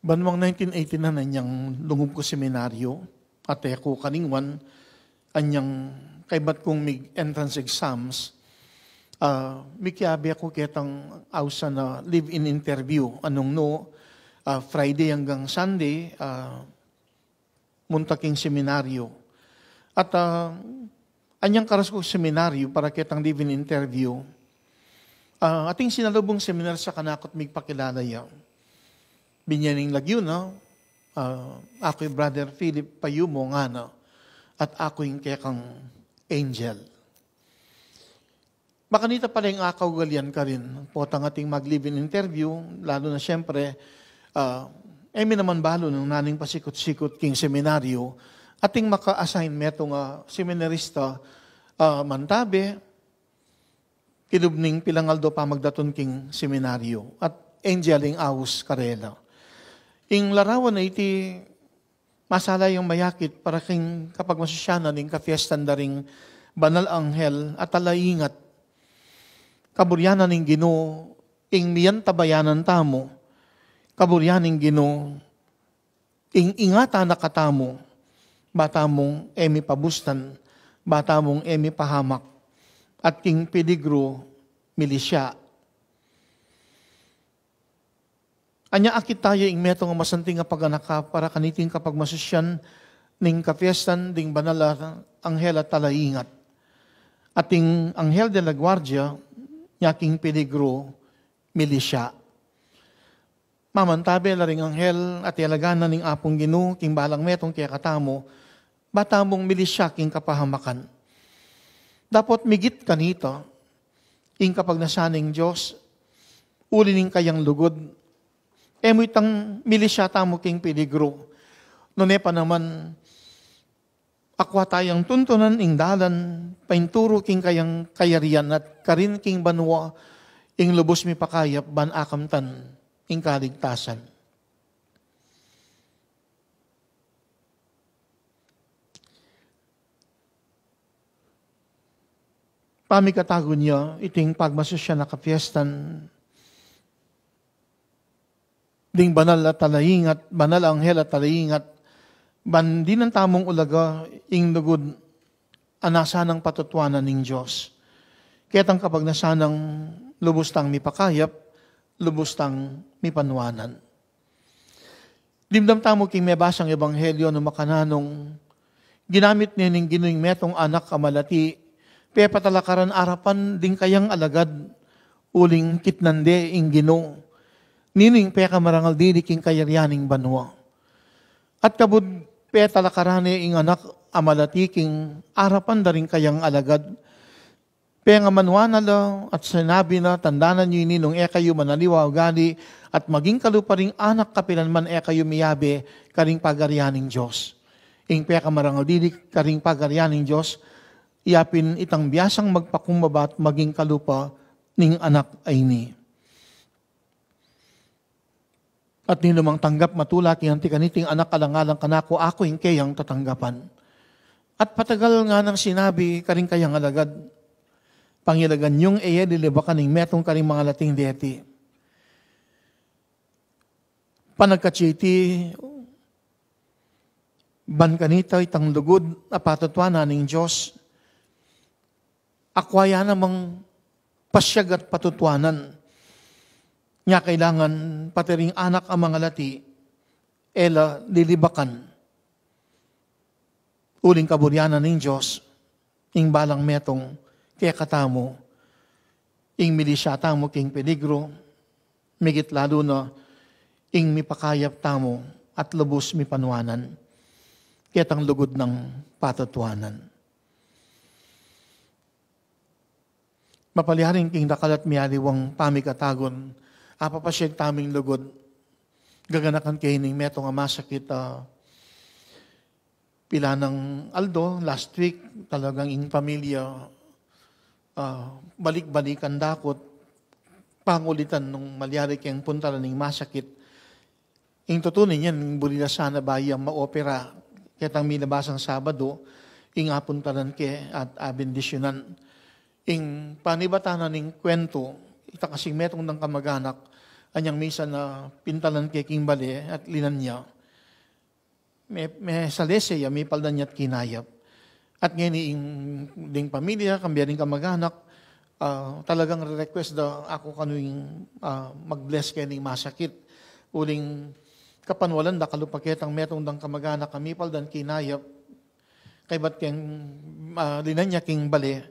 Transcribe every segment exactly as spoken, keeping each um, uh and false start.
Banwang nineteen eighty-nine anyang lungub ku seminaryo, at e ku kalingwan, anyang kaybat kung mig entrance exams, ah, mikiabe ku ketang ausan a live-in interview, anung nu, ah, Friday anggang Sunday, ah, munta king seminaryo. At, ah, anyang karas ku seminaryo para ketang live-in interview, ah, ating sinalubung seminarista kanakut migpakilala ya. Binye ning lagyu na, ah, "Aku i Brother Philip Payumo," ngana, "at aku ing kekang angel." Makanita pala ing akaugalian karin, potang ating mag-live-in interview, lalu na siyempre, ah, e mi naman balu nung naning pasikut-sikut king seminaryo, ating maka-assign metung a seminarista, ah, mantabe, kilub ning pilang aldo pamagdatun king seminaryo, at angel ing aus karela. Ing larawan a iti, masala yang mayakit para king kapagmasusyanan ning kapiestan da ring banal a anghel a talaingat. Kaburian na ning Ginu ing miyantabayanan tamu. Kaburian ning Ginu ing ingatan na katamu. Ba tamung e mipabustan, ba tamung e mipahamak, at king peligru milisya. Anya akit taya ing metung a masanting a paganaka para kaniting kapagmasusyan ning kapiestan ding banal a anghel a talaingat. Ating anghel de la guardia, nya king peligru milisya. Mamantabe la ring anghel a talaingat ning Apung Ginu king balang metung kekatamu, ba tamung milisya king kapahamakan. Dapot migit kanita, ing kapagnasan ning Dios, uli ning kayang lugud, e mu itang milisya tamu king peligru. Nune pa naman, akwa tayang tuntunan ing dalan, painturu king kayang kayarian at karin king banua, ing lubus mipakayap ban akamtan ing kaligtasan. Pamikatagun ya, iting pagmasusyan a kapiestan ding banal a talaingat, banal a anghel a talaingat, ban dinan tamung ulaga ing lugud a nasanang patutuanan ning Dios. Ketang kapagnasan nang lubus tang mipakayap, lubus tang mipanuanan. Dimdam tamu king mebasang ebanghelyo nung makananung ginamit ne ning Ginu ing metung anak a malati, pepatalakaran arapan ding kayang alagad, uling kitnan de ing Ginu. Ninu ing pekamarangal dili king kayarian ning banua? At kabud petalakaran ne ing anak a malati king arapan da ring kayang alagad, pengamanuan na la at sinabi na, "Tandanan yu ini nung e kayu manaliwa ugali at maging kalupa ring anak kapilan man e kayu miyabe karing pagarian ning Dios." Ing pekamarangal dili karing pagarian ning Dios, yapin itang biasang magpakumbaba at maging kalupa ning anak a ini. At ninu mang tanggap matula king anti kaniting anak alang-alang kanaku, aku ing keyang tatanggapan. At patagal nganang sinabi karing kayang alagad, "Pangilagan yung e ye lilibakan ing metung karing mangalating deti." Panagkatsi iti, ban kanita itang lugud a patutuanan ning Dios, akwa ya namang pasiag at patutuanan. Nya kailangan pati ring anak a mangalati, e la lilibakan. Uling kaburian na ning Dios, ing balang metung kekatamu, ing milisya tamu king peligru, migit lalu na ing mipakayap tamu at lubus mipanuanan ketang lugud nang patutuanan. Mapalyaring king dakal at miyaliwang pamikatagun, apapasiag taming lugud, gaganakan ke ining metung a masakit a pilanang aldo, last week, talagang ing pamilya, ah, balik-balikan dakut, pangulitan nung malyari keng puntalan ning masakit. Ing tutu niyan, ing buri la sana bayu yang maopera, ketang milabasang Sabado, ing apuntalan ke at abendisyunan. Ing panibatan na ning kwentu, ita kasing metung dang kamaganak, Anyang misan a pintalan ke king bale at linan ya, me, mesalese ya, mipaldan ya't kinayap. At ngeni ing ding pamilya, kambe ding kamaganak, ah, talagang re-request da aku kanu ing, ah, mag-bless keni masakit. Uling kapanwalan da kalupa ketang metung dang kamaganak a mipaldan kinayap. Kaybat keng, ah, linan ya king bale.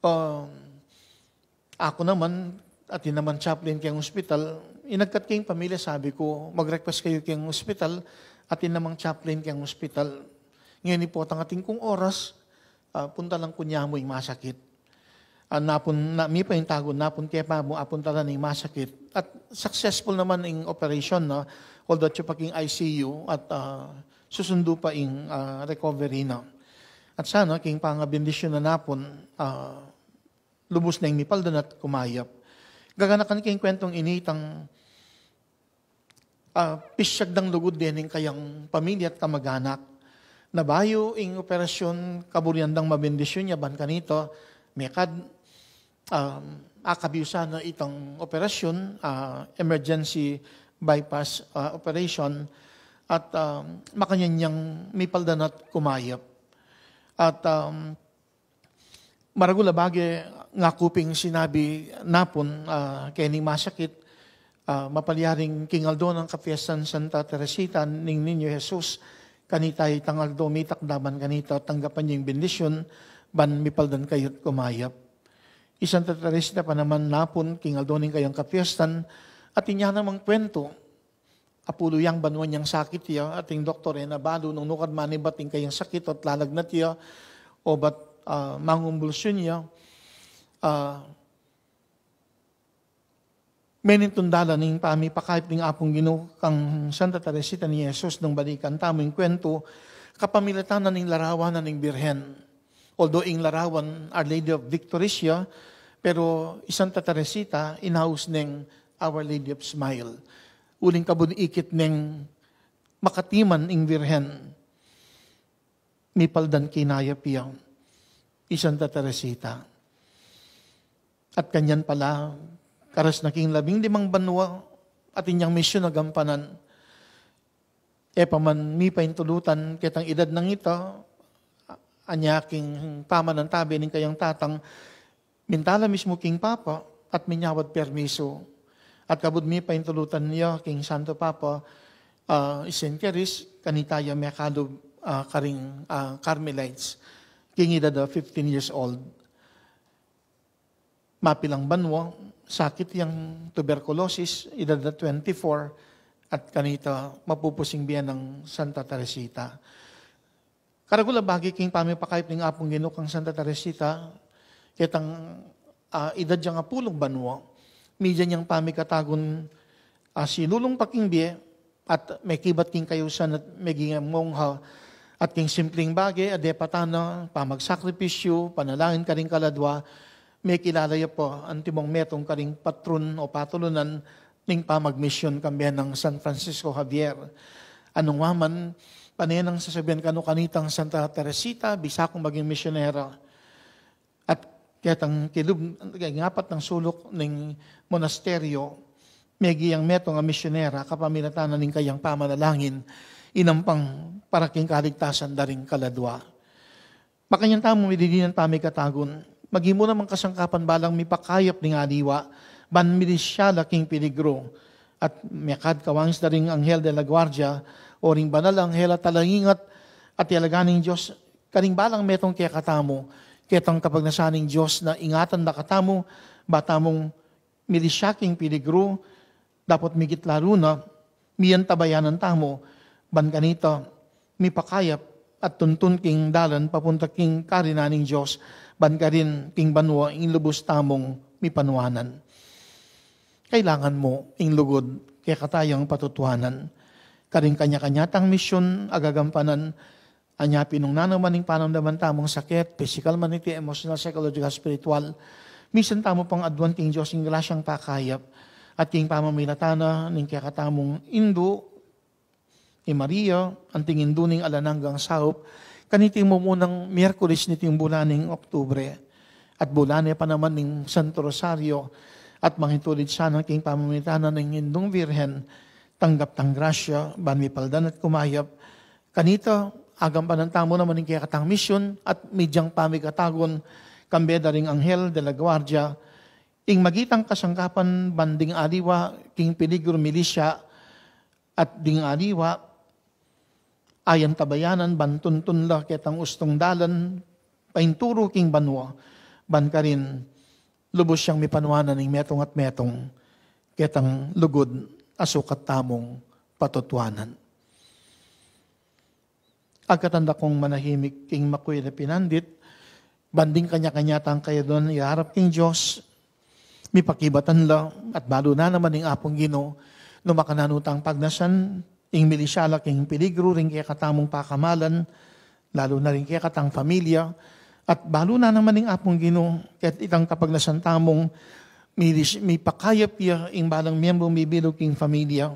Ah, aku naman, atin naman chaplain keng ospital, inagkat keng pamilya, sabi ku, "Mag-request kayu keng ospital, atin namang chaplain keng ospital." Ngeni potang atin kung oras, ah, puntalan ku ne mu ing masakit. Ah, napun, na, mipaintagun, napun ke pa mu, apuntalan ing masakit. At successful naman ing operation, no? Although atyu pa king I C U at, ah, susundu pa ing, ah, recovery na. At sana, king pangabendisyunan na napun, ah, lubus neng mipaldan at kumayap. Gaganakan ke ing kwentong ini itang, ah, pisyag dang lugud dening kayang pamilya at kamaganak. Na bayu ing operasyon, kaburian dang mabendisyun ya ban kanita, mekad, um, akabiusan na itang operasyon, ah, emergency bypass, ah, operation, at, um, makanyan yang mipaldan at kumayap. At, um, maragul a bage, ngaku pin sinabi napun, ah, keni masakit, ah, mapalyaring king aldo nang kapiestan Santa Teresita ning Niño Jesus, kanita itang aldo mitakda ban kanita tanggapan yu ing bendisyun, ban mipaldan kayu't kumayap. I Santa Teresita pa naman napun, king aldo ning kayang kapiestan, atin ya namang kwentu, apulu yang banua neng sakit ya, ating doktor e na balu nung nukarin manibat ing kayang sakit, o't lalagnat ya, obat, ah, mangumbulsyun ya. Ah, menintun dalan ing pamipakayap ning Apung Ginu kang Santa Teresita ni Jesus nung balikan tamu ing kwentu, kapamilatan na ning larawan na ning Birhen. Although ing larawan, Our Lady of Victories ya, pero i Santa Teresita, inaus neng Our Lady of Smile. Uling kabud ikit neng makatiman ing Birhen, mipaldan kinayap ya i Santa Teresita. At kanyan pala, karas na king labing limang banua, atin yang misyun a gampanan. E pa man mipaintulutan ketang edad nang ita, anya king pamanantabe ning kayang tatang, mintala mismu king Papa at minyawad permisu. At kabud mipaintulutan ya king Santo Papa, ah, i Saint Therese, kanita ya mekalub, ah, karing, ah, Carmelites, king edad a fifteen years old. Mapilang banua, sakit yang tuberculosis, edad na twenty-four, at kanita mapupus ing bie nang Santa Teresita. Karagul a bage king pamipakayap ning Apung Ginu kang Santa Teresita, ketang, ah, edad yang apulung banua, media neng pamikatagun, ah, sinulung pa king bie, at mekibat king kayusan at meging mongha, at king simpling bage a depatan na, pamagsakripisyu, panalangin karing kaladua, mekilala ya pa antimong metung karing patron o patulunan ning pamagmisyun kambe nang San Francisco Javier. Nung wa man, pane nang sasabian kanu kanitang Santa Teresita, bisa kung maging misyunera. At ketang kilub, king apat nang suluk ning monasteryo, megia yang metung a misyunera, kapamilatan na ning kayang pamanalangin, inampang para king kaligtasan da ring kaladua. Makanyan tamu mididinan pamikatagun, maging mu namang kasangkapan balang mipakayap ning aliwa, ban milisya la king peligru, at mekad kawangis da ring Anghel de la Guardia, o ring banal a anghel a talaingat, at talaga ning Dios, karing balang metung kekatamu, ketang kapagnasan ning Dios na ingatan da katamu, ba tamung milisya king peligru, dapot migit lalu na, miantabayanan tamu, ban kanita, mipakayap, at tuntun king dalan papunta king karinan ning Dios, ban karin king banua ing lubus tamung mipanuanan. Kailangan mu ing lugud kekatayang patutuanan. Karing kanya-kanya tang misyun a gagampanan, anya pin nung nanu man ing panamdaman tamung sakit, pisikal man iti, emosyonal, psychological, spiritual, misan tamu pang aduan king Dios ing grasyang pakayap, at king pamamilatan na ning kekatamung indu, i Maria, anting indu ning alang anggang saup, kaniting mumunang Miyerkules niting bulan ning Oktubre, at bulan ne pa naman ning Santo Rosario, at mangitulid sana king pamamitanan ning Indung Virgen, tanggap tang grasya, ban mipaldan at kumayap. Kanita, agampanan tamu naman ing kekatang misyun at midyang pamikatagun, kambe da ring Anghel de la Guardia, ing magitang kasangkapan ban ding aliwa king peligru milisya at ding aliwa ayan tabayanan ban tuntun la ketang ustung dalan painturu king banua, ban karin lubus yang mipanuanan ing metung at metung ketang lugud a sukat tamung patutuanan. Agkatan da kung manahimik king makuya na pinandit, ban ding kanya-kanya tang kayaduan iarap king Dios, mipakibatan la, at balu na naman ing Apung Ginu, nu makananu tang pagnasan ing milisya la king peligru ring kekatamung pakamalan, lalu na ring kekatang familia, at balu na naman ing Apung Ginu, ket itang kapagnasan tamung milis-, mipakayap ya ing balang miyembru mibilug king familia,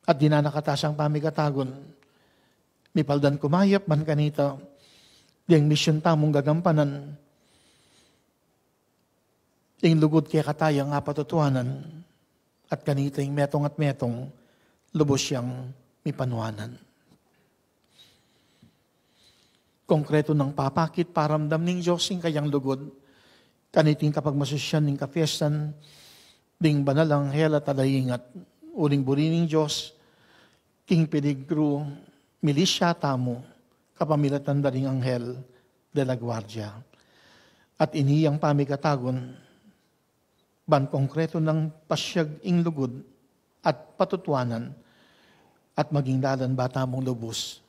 at dinanakatang pamikatagun, mipaldan kumayap ban kanita, ding misyun tamung gagampanan, ing lugud kekataya a patutuanan, at kanita ing metung at metung, lubus yang mipanuanan. Konkretu nang papakit, paramdam ning Dios ing kayang lugud, kaniting kapagmasusyan ning kapiestan ding banal a anghel at alaingat, uling buri ning Dios, king peligru milisya tamu, kapamilatan da ring Anghel de la Guardia. At ini yang pamikatagun, ban konkretu nang pasiag ing lugud at patutuanan, at maging dalan ba tamung lubus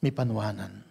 mipanuanan.